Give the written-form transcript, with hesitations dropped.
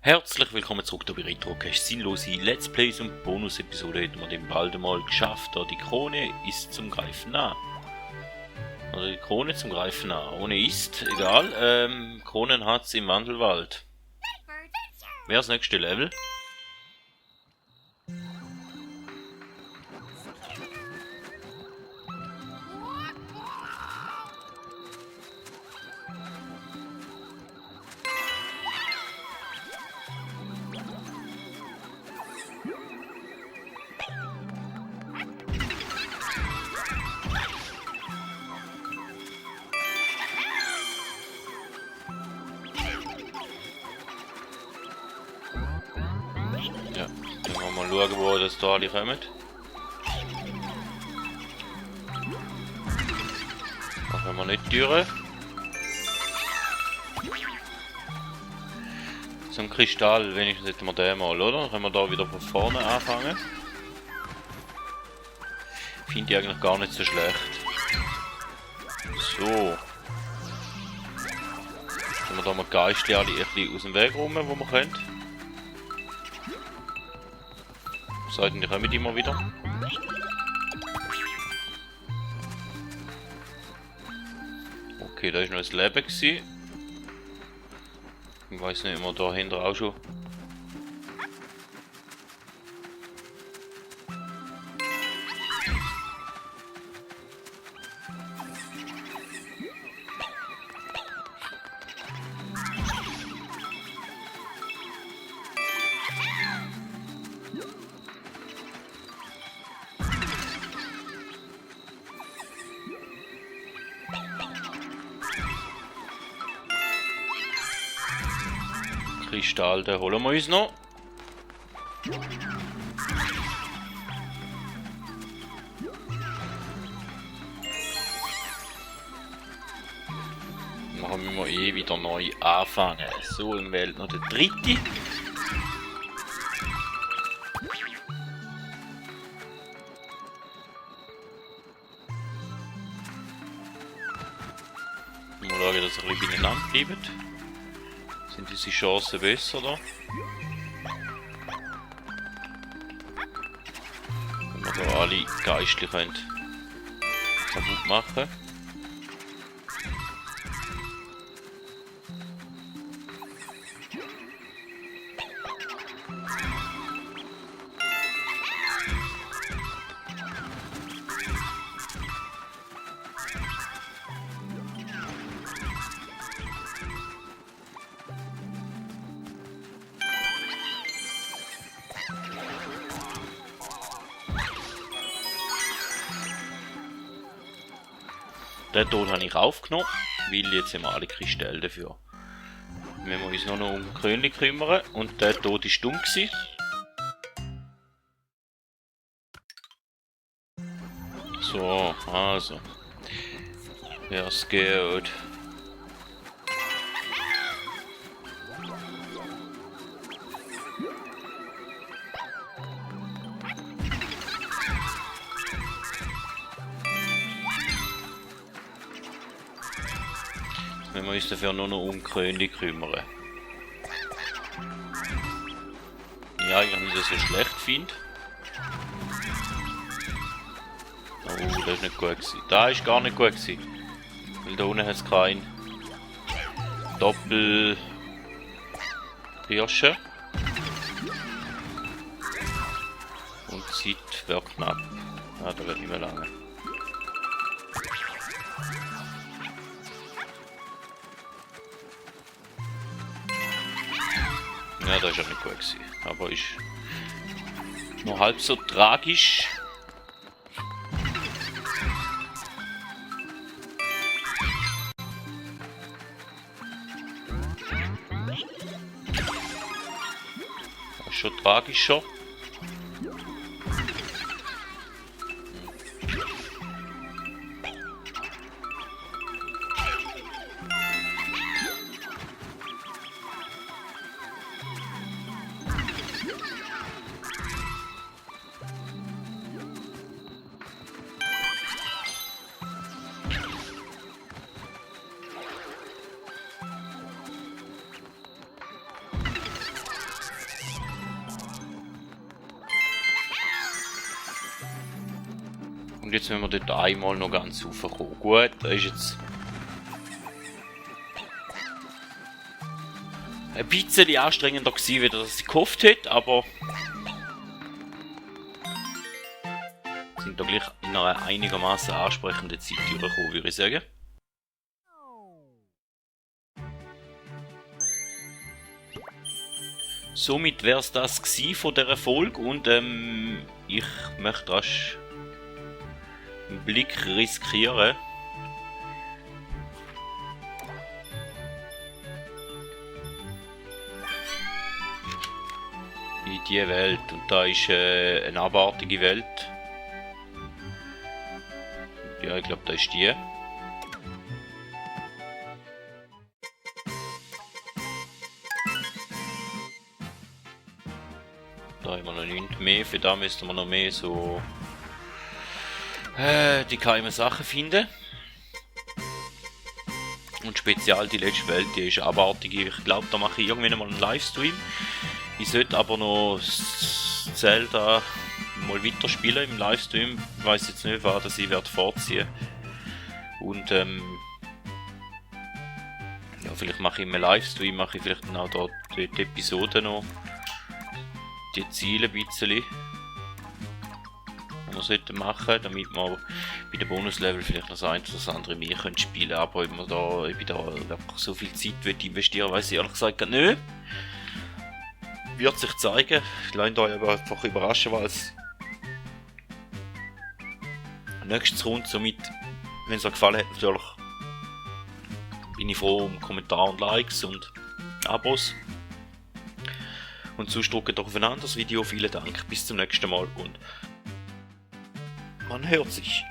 Herzlich willkommen zurück hier bei Retrocast. Sinnlose Let's Plays und Bonus-Episode hätten wir den bald einmal geschafft. Da die Krone ist zum Greifen nah. Oder die Krone zum Greifen nah. Ohne ist, egal. Kronen hat's im Wandelwald. Wer ist das nächste Level? Ja, dann wollen wir mal schauen, wo das da alle kommen. Machen wir nicht die Türe. So ein Kristall, wenigstens hätten wir den mal, oder? Dann können wir da wieder von vorne anfangen. Finde ich eigentlich gar nicht so schlecht. So. Können wir da mal Geistli alle ein bisschen aus dem Weg rum, wo wir können. Seiten, die kommen immer wieder. Okay, da ist noch ein Leben gewesen. Ich weiß nicht, ob wir da hinten auch schon. Kristall, den holen wir uns noch. Dann müssen wir eh wieder neu anfangen. So, im Welt noch der dritte. Mal schauen, dass er ein bisschen beieinander bleibt. Sind unsere Chancen besser da? Wenn wir da alle geistlich kaputt machen. Den Ton habe ich aufgenommen, weil jetzt haben wir alle Kristalle dafür. Wenn wir uns noch um Krönchen kümmern und der Tod ist dumm gewesen. So, also. Ja, es geht. Wenn wir uns dafür nur noch um Krönchen kümmern. Ja, eigentlich nicht so schlecht finde. Oh, das ist nicht gut gewesen. Da ist gar nicht gut gewesen. Weil da unten hat es kein Doppel-Hirsche. Und die Zeit wird knapp. Ah, da wird nicht mehr lange. Ja, das ist ja nicht gut gewesen. Aber ist nur halb so tragisch. Das ist schon tragischer. jetzt müssen wir dort einmal noch ganz raufkommen. Gut, da ist jetzt ein bisschen anstrengender gewesen, wie das ich gehofft hätte, aber sind da gleich in einer einigermaßen ansprechenden Zeit durchgekommen, würde ich sagen. Somit wäre es das gewesen von dieser Folge und ich möchte rasch einen Blick riskieren. In diese Welt, und da ist eine abartige Welt. Ja, ich glaube, da ist die. Da haben wir noch nichts mehr, für da müssten wir noch mehr so die geheimen Sachen finden. Und speziell die letzte Welt, die ist abartig. Ich glaube, da mache ich irgendwann mal einen Livestream. Ich sollte aber noch Zelda mal weiterspielen im Livestream. Ich weiß jetzt nicht, was das ich werde vorziehen. Und ja, vielleicht mache ich im Livestream, mache ich vielleicht dann auch da die Episode noch. Die Ziele ein bisschen, die wir sollten machen, damit wir bei den Bonuslevel vielleicht noch das andere mehr spielen können. Aber ob ich da wirklich so viel Zeit investieren will, weiß ich ehrlich gesagt nicht. Wird sich zeigen. Ich lasse euch aber einfach überraschen, was nächstes kommt. Somit, wenn es euch gefallen hat, natürlich bin ich froh um Kommentare und Likes und Abos. Und sonst drückt doch auf ein anderes Video. Vielen Dank, bis zum nächsten Mal und man hört sich.